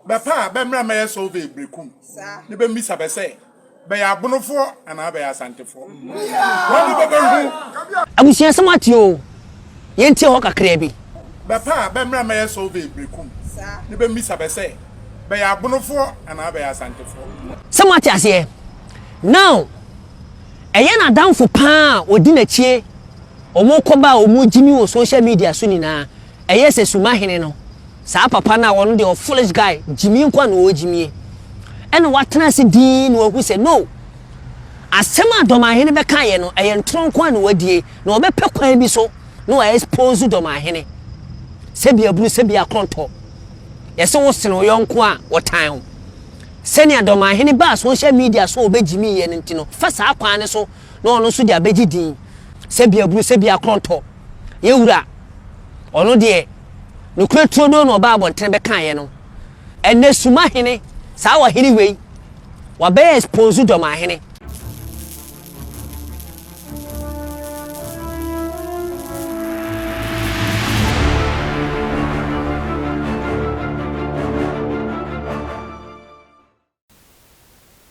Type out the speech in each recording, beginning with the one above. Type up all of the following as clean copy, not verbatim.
Bɛpɛ a, bɛmmra mmɛyɛ survey Berekum ne bɛmmisa bɛ sɛ, bɛyɛ Abonofoɔ anaa bɛyɛ Asantefoɔ. Wɔn bɛbɛhu. Abusua sɛ moate oo, yɛntie hɔ kakraa bi. Bɛpɛ a, bɛmmra mmɛyɛ survey Berekum ne bɛmmisa bɛ sɛ, bɛyɛ Abonofoɔ anaa bɛyɛ Asantefoɔ. Sɛ moate aseɛ? Now, ɛyɛ n'adamfo paa a ɔdi n'akyie, wɔkɔba a wɔgyimi wɔ social media so nyinaa, Ɛyɛ sɛ suma hene no, saa papa no a ɔno deɛ ɔ foolish guy, gyimie nko a na ɔgyimie. Ɛna watena ase dinn na wahu sɛ no, asɛm a Dɔmahene bɛkaeɛ no, ɛyɛ ntorɔ nko a na wadie, na ɔbɛpɛ kwan bi so na wa expose Dɔmahene. Sɛbi aburu, sɛbi akorɔntɔ. Yɛse wo sene wo yɔnko a, wɔtan wo. Sɛnea Dɔmahene baa social media so a ɔbɛgyimiiɛ no nti no, fa saa kwan no so na ɔno nso de abɛgye din. Sɛbi aburu, sɛbi akorɔntɔ. Yɛn wura, ɔno deɛ, nokorɛ turodoo na ɔbaa abɔntene bɛkaeɛ no. Ɛnnɛ Suma hene, saa ɔhene wei, wabɛyɛ expose Dɔmahene.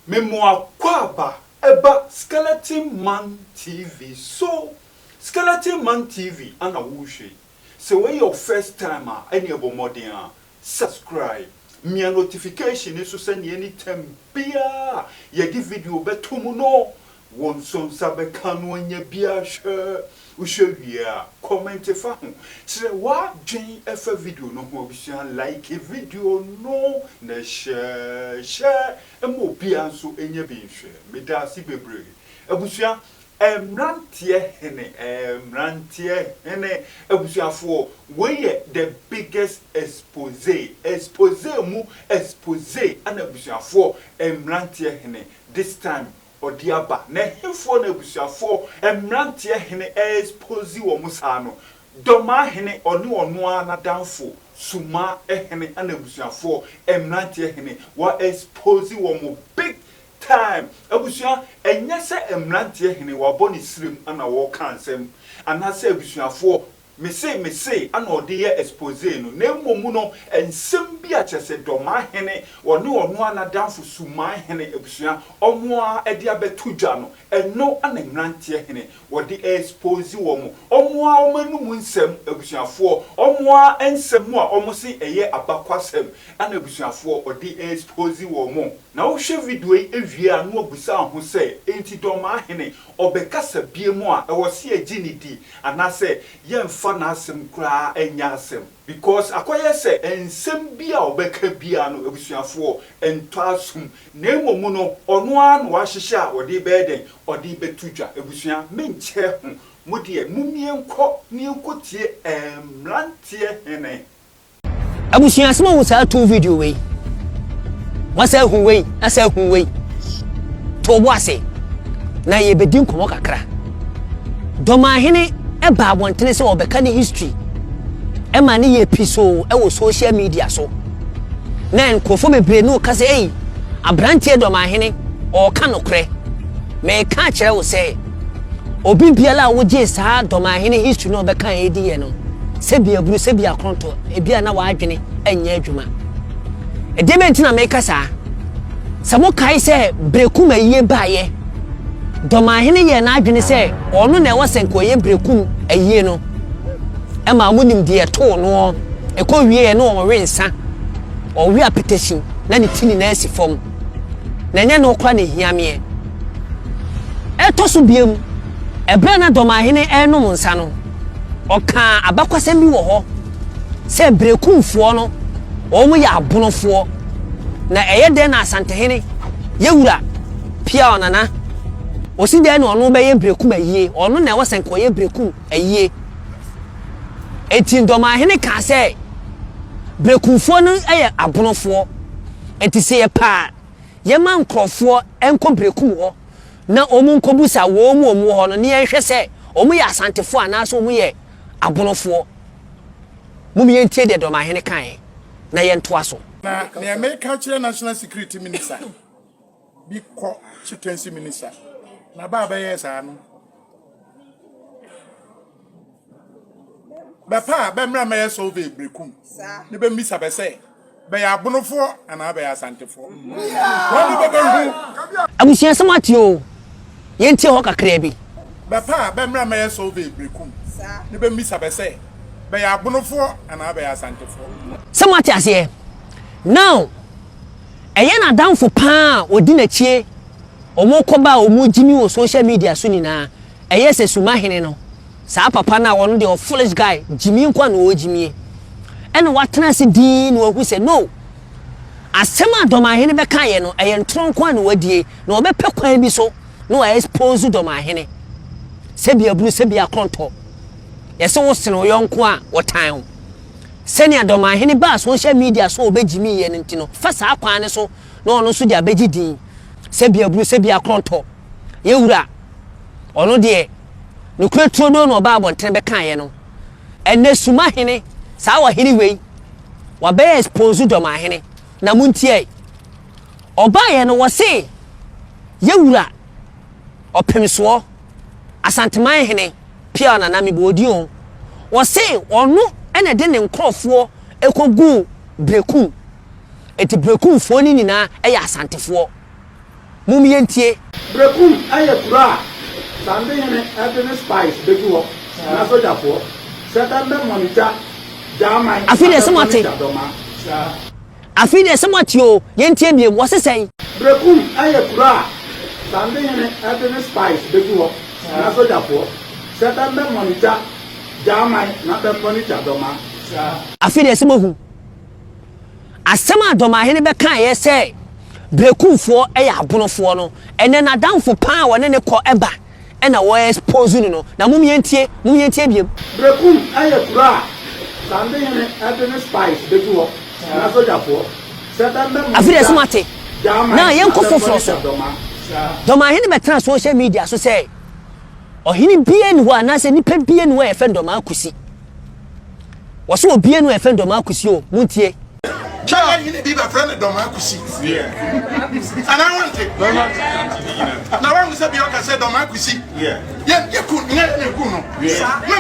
Me mo akwaaba ɛba Skeleton Man TV so Skeleton Man TV ana wo hwɛ yi sɛ wei yɛ wo first time a ɛneɛ bɔ mmɔden a subscribe mia notification no so sɛneɛ anytime biaa yɛde video bɛto mu no Wo nso nsa bɛka no anya bi ahwɛ. Wohwɛ wie a, kɔmɛnte fa ho. Kyerɛ w'adwen fa video no ho. Abusua, like video no na share share ma obiara nso nya bi nhwɛ. Medaase bebree. Abusua, mmeranteɛ hene, mmeranteɛ hene. Abusuafoɔ, wei yɛ the biggest expose, expose mu expose ɛna abusuafoɔ, mmeranteɛ hene, this time ɔde aba na ɛhefoɔ na abusuafoɔ mmeranteɛ hene expose wɔn saa no Dɔmaa hene ɔne ɔno ara n'adamfo Sumaa hene ɛna abusuafoɔ mmeranteɛ hene wa expose wɔn big time abusua ɛnyɛ sɛ mmeranteɛ hene wabɔ ne srem ɛna ɔreka nsɛm anaasɛ abusuafoɔ Mese, mese, ana ɔde yɛ expose no, na mmom no, nsɛm bi a kyerɛ sɛ Dɔmaa hene, ɔne ɔno ara n'adamfo Sumaa hene abusua, wɔn ara de abɛto dwa no, ɛno na mmeranteɛ hene, wɔde expose wɔn, wɔn ara wɔn anum nsɛm, abusuafoɔ, wɔn ara nsɛm a wɔse ɛyɛ abakwasɛm, ɛna abusuafoɔ, ɔde expose wɔn. Na wohwɛ video yi wie a na wabisa wo ho sɛ, enti Dɔmaa hene, ɔbɛkasa biom a, ɛwɔ sɛ yɛgye no di anaasɛ yɛmfa n'asɛm koraa nyɛ asɛm? Because akɔyɛ sɛ nsɛm bi a ɔbɛka biara no abusuafoɔ ntɔ asom na mmom no ɔno ara na wahyehyɛ a ɔde rebɛyɛ dɛn? Ɔde rebɛto dwa. Abusua menkyɛ ho, mo deɛ momienkɔ na yɛnkɔtie mmeranteɛ hene. Abusua asɛm ahu saa two video wei. Wasa ahu wei, asa ahu wei. To bo ase na yɛbɛdi nkɔmmɔ kakra. Dɔmahene ɛba abɔntene sɛ ɔbɛka ne history ɛma ne yɛ pisoo ɛwɔ social media so. Na nkurɔfoɔ bebree no ka sɛ ei aberanteɛ dɔmahene ɔɔka nokorɛ. Meka akyerɛ wo sɛ Obi biara a wogyee saa Dɔmahene history no a ɔbɛka a ɛdi yɛ no, sɛbi aburu, sɛbi akrontɔ, ebi a na w'adwene nyɛ adwuma. Ɛdeɛ bɛn nti na meka saa? Sɛ mokae sɛ Berekum ayie baeɛ, Dɔmahene yɛɛ n'adwene sɛ ɔno na ɛwɔ sɛ nka ɔyɛ Berekum ayie no, ɛma monim deɛ ɛtoo noɔ, ɛkɔ wieɛ na ɔwe nsa, ɔwe apetahyi na ne ti nyinaa si fam. Na ɛnyɛ no koraa na ɛhia meɛ. Ɛtɔ so biom, ɛberɛ a na Dɔmahene renom nsa no, ɔkaa abakwasɛm bi wɔ hɔ sɛ Berekumfoɔ no, wɔn yɛ abonofoɔ. Na ɛyɛ dɛn na Asantehene, Yɛwura Piaw Nana, ɔsi dɛn na ɔno bɛyɛ Berekum ayie? Ɔno na ɛwɔ sɛ nka ɔyɛ Berekum ayie. Enti Dɔmahene kaa sɛ Berekumfoɔ no yɛ abonofoɔ. Enti sɛ yɛpɛ a, Yɛma nkorɔfoɔ nkɔ Berekum hɔ na wɔn nkɔbusa wɔn a wɔn wɔ hɔ no na yɛnhwɛ sɛ wɔn yɛ Asantefoɔ anaasɛ wɔn yɛ Abonofoɔ. Mom yɛntie deɛ Dɔmahene kaeɛ na yɛntoa so. Na nea meka kyerɛ National Security Minister bi kɔ Chieftaincy Minister na ba a bɛyɛɛ saa no bɛpɛ a bɛmmra mmɛyɛ survey Berekum ne bɛmmisa bɛ sɛ. Bɛyɛ Abonofoɔ anaa bɛyɛ Asantefoɔ? Wɔn bɛbɛhu. Abusua sɛ moate oo, yɛntie hɔ kakraa bi. Bɛpɛ a, bɛmmra mmɛyɛ survey Berekum ne bɛmmisa bɛ sɛ, bɛyɛ Abonofoɔ anaa bɛyɛ Asantefoɔ? Sɛ moate aseɛ? Now, ɛyɛ n'adamfo paa a ɔdi n'akyie, wɔn kɔba a wɔn gyimi wɔ social media so nyinaa, ɛyɛ sɛ Sumahene no. Saa papa no a ɔno deɛ ɔfoolish guy, gyimie nko a na ɔregyimie. Ɛna watena ase dinn na wahu sɛ no, asɛm a Dɔmahene bɛkaeɛ no, ɛyɛ ntorɔ nko a na wadie, na ɔbɛpɛ kwan bi so na wa expose Dɔmahene. Sɛbi aburu, sɛbi akorɔntɔ. Yɛse wo sene wo yɔnko a, wɔtan wo. Sɛnea Dɔmahene baa social media so a ɔbɛgyimiiɛ no nti no, fa saa kwan no so na ɔno nso de abɛgye din. Sɛbi aburu, sɛbi akorɔntɔ. Yɛn wura, ɔno deɛ, nokorɛ turodoo na ɔbaa abɔntene bɛkaeɛ no. Ɛnnɛ Suma hene, saa ɔhene wei, wabɛyɛ expose Dɔmahene. Na montiae. Ɔbaeɛ no, wɔse, Yɛn wura, Ɔpemsoɔ, Asanteman hene, Piaw Nana, mebɔ odin o, wɔse ɔno na ɛde ne nkorɔfoɔ kɔguu Berekum. Enti Berekumfoɔ no nyinaa yɛ Asantefoɔ. Mom yɛntie. Berekum yɛ kuro a Sandehene de ne spies bɛgu hɔ na sogyafoɔ sɛ bɛmmɛ monitor Gyaman Afei na deɛ sɛ bɛ moate. monitor Dɔma. Afei deɛ sɛ moate oo, yɛntie biom. Wɔse sɛn? Berekum yɛ kuro a Sandehene de ne spies bɛgu hɔ na sogyafoɔ sɛ bɛmmɛ monitor Gyaman na bɛ monitor Dɔma. Afei deɛ sɛ moahu. Asɛm a Dɔmahene bɛkaeɛ sɛ Berekumfoɔ yɛ abonofoɔ no, ɛnnɛ n'adamfo paa a wɔne no kɔ ba na wɔ expose no no. Na mom yɛntie, mom yɛntie biom. Berekum yɛ kuro a Sandehene de ne spies bɛgu hɔ na sogyafoɔ sɛ bɛmmɛ Afei deɛ sɛ monitor moate. Gyaman Now na yɛnkɔ bɛ foforɔ so. monitor Dɔma. Dɔmahene bɛtena social media so sɛ ɔhene biara nni hɔ anaasɛ nipa biara nni hɔ a yɛfrɛ no Dɔmaa Kusi. Wɔse obia nu a yɛfrɛ no Dɔmaa Kusi o, montie. Kyɛ hene bi bɛfrɛ no Dɔmaa Kusi. Anaa wonte? Na wahu sɛ bi ɔka sɛ Dɔmaa Kusi. Yɛ yɛ ku nyɛ yɛ na eku no. Me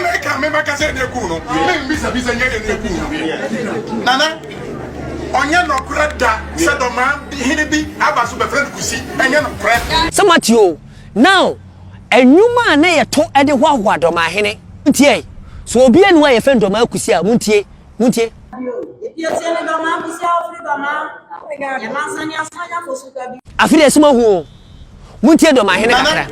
me ka me bɛka sɛ na eku no. Me mbisa bi sɛ nyɛ yɛ na eku no. Nana ɔnyɛ nɔkorɛ da sɛ Dɔmaa hene bi aba so bɛfrɛ no Kusi. Ɛnyɛ nɔkorɛ. Sɛ moate o, now Nnwom a na yɛto de hoahoa Dɔmahene. Montie ɛ! So obiara nni hɔ a yɛfrɛ no Dɔmaa Kusi a? Montie! Montie! Afei deɛ sɛ moahu o, montie Dɔmahene Nana, kakra.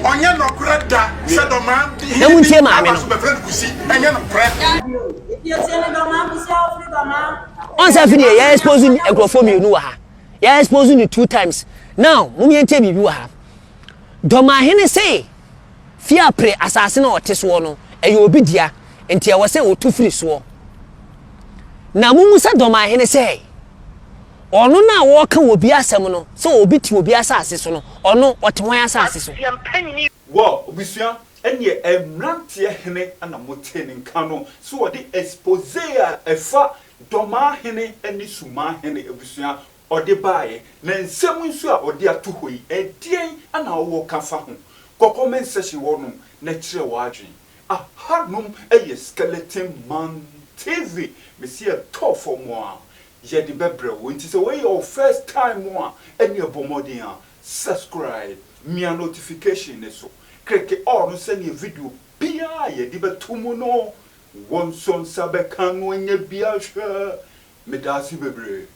ɔnyɛ nɔkorɛ da sɛ Dɔmaa Na hene bi montie maame aba no. so bɛfrɛ no Kusi. Ɛnyɛ nɔkorɛ. Ɔn sɛ afei deɛ yɛ expose nkurɔfoɔ mmienu wɔ ha. Yɛ expose no two times. Now, mom yɛntie biribi wɔ ha. Dɔmahene se Fiapre asase no a ɔte soɔ no, ɛyɛ obi dea, nti ɛwɔ sɛ ɔtu firi soɔ. Na mommisa Dɔmahene sɛ, ɔno no a ɔreka obi asɛm no, sɛ obi te obi asase so no, ɔno, ɔte hwan asase so? Wɔ abusua ɛneɛ mmeranteɛ hene na motee ne nka no sɛ ɔde expose a ɛfa Dɔmaa hene ne Sumaa hene abusua ɔde baeɛ, na nsɛm nso a ɔde ato hɔ yi, ɛdeɛn na wowɔ ka fa ho? Kɔ comment section hɔ nom na kyerɛ w'adwene. Ahanom yɛ Skeleton Man TV, mese ɛtɔ fam a, yɛde bɛbrɛ wo, nti sɛ wei yɛ wo first time a, ɛneɛ bɔ mmɔden a subscribe, mia notification no so, click all no sɛdeɛ video biara a yɛde bɛto mu no, wo nso nsa bɛka no anya bi ahwɛ. Medaase bebree.